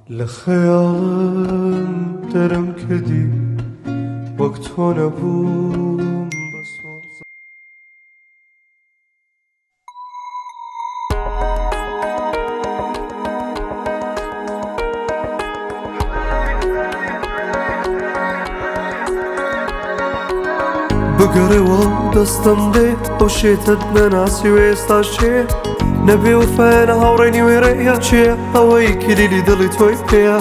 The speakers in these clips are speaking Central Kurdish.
لە خەیاڵم دەرم کردی وەک تۆ نەبووم بە سۆز. بگەڕێوە دەستم دێ ئەو شێتت نەناسی و ئێستا شێ نەبێ وفایانە هاوڕێنی وێڕەیە چێ ئەوەی کلیلی دڵی تۆی پێیە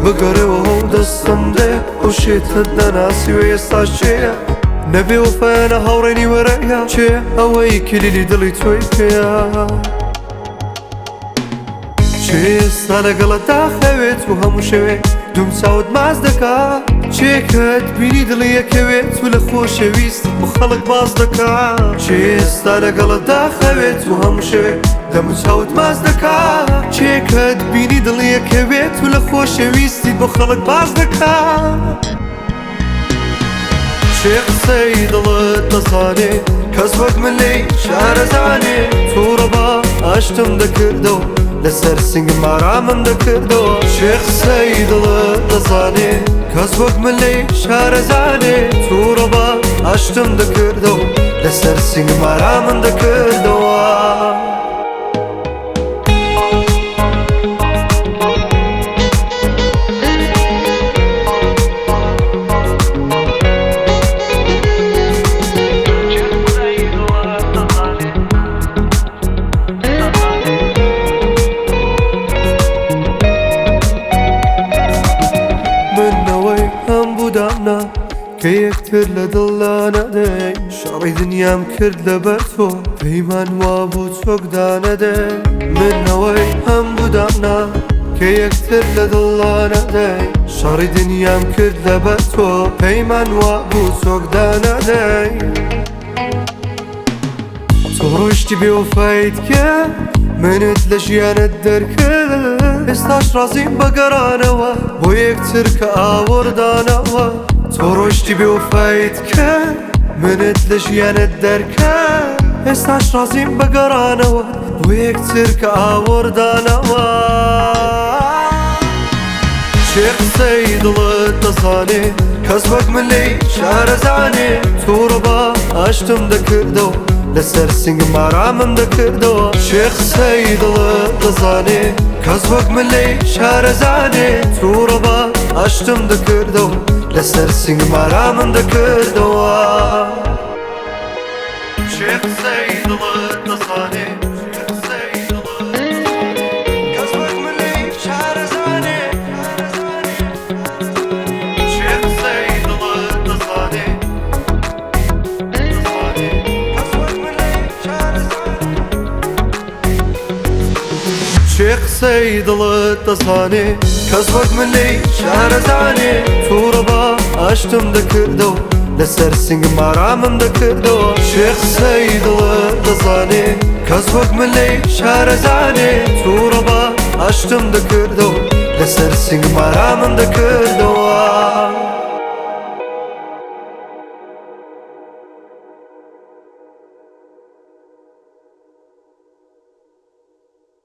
بگەڕێوە ئەو دەستم دێ ئەو شێتت نەناسی و ئێستا چێ نەبێ وفایانە هاوڕێنی وێڕەیە چێ ئەوەی کلیلی دڵی تۆی پێیە چێ ئێستا لەگەڵت داخەوێت و هەموو شەوێ دوم چاوت ماچ دەکا چێکت بینی دڵی یەکەوێت و لە خۆشەویست بۆ خەڵک باز دەکا چێ ئێستا لەگەڵت داخەوێت و هەموو شەوێ دەم و چاوت ماچ دەکا چێکت بینی دڵی یەکەوێت و لە خۆشەویستی بۆ خەڵک باز دەکا چێ قسەی دڵت دەزانێ کەس وەک من لێی شارەزانێ تووڕە بە ئاشتم دەکردەوە لەسەر سنگم ئارامم دەکردەوە چێ قسەی دڵت دەزانێ کەس وەک من لێی شارەزانێ تووڕە بە ئاشتم دەکردەوە لەسەر سنگم ئارامم دەکردەوە. من ئەوەی هەم بوو دامنا کە یەکتر لە دڵ نەدەین شەڕی دنیام کرد لەبەر تۆ پەیمان وابوو چۆک دانەدەی من ئەوەی هەم بوو دامنا کە یەکتر لە دڵ نەدەین شەڕی دنیام کرد لەبەر تۆ پەیمان وابوو چۆک دانەدەی تۆ ڕۆیشتی بێوەفایت کرد منت لە ژیانت دەرکرد ئێستاش ڕازیم بەگەڕانەوە بۆ یەکتر کە ئاوەڕدانەوە تۆ ڕۆیشتی بێوەفایت کرد منت لە ژیانت دەرکرد ئێستاش ڕازیم بەگەڕانەوە بۆ یەکتر کە ئاوەڕدانەوە چێ قسەی دڵت دەزانێ کەس وەک من لێی شارەزانێ تووڕە بە ئاشتم دەکردەوە لەسەر سنگم ئارامم دەکردەوە چێ قسەی دڵت دەزانێ کەس وەک من لێی شارەزانێ تووڕە بە ئاشتم دەکردەوە لەسەر سنگم ئارامم دەکردەوە چێ قسەی دڵت دەزانێ کەس وەک من لێی شارەزانێ چێ قسەی دڵت دەزانێ کەس وەک من لێی شارەزانێ چێ قسەی دڵت دەزانێ کەس وەک من لێی شارەزانێ تووڕە بە ئاشتم دەکردەوە لەسەر سنگم ئارامم دەکردەوە چێ قسەی دڵت دەزانێ کەس وەک من لێی شارەزانێ تووڕە بە ئاشتم دەکردەوە لەسەر سنگم ئارامم دەکردەوە.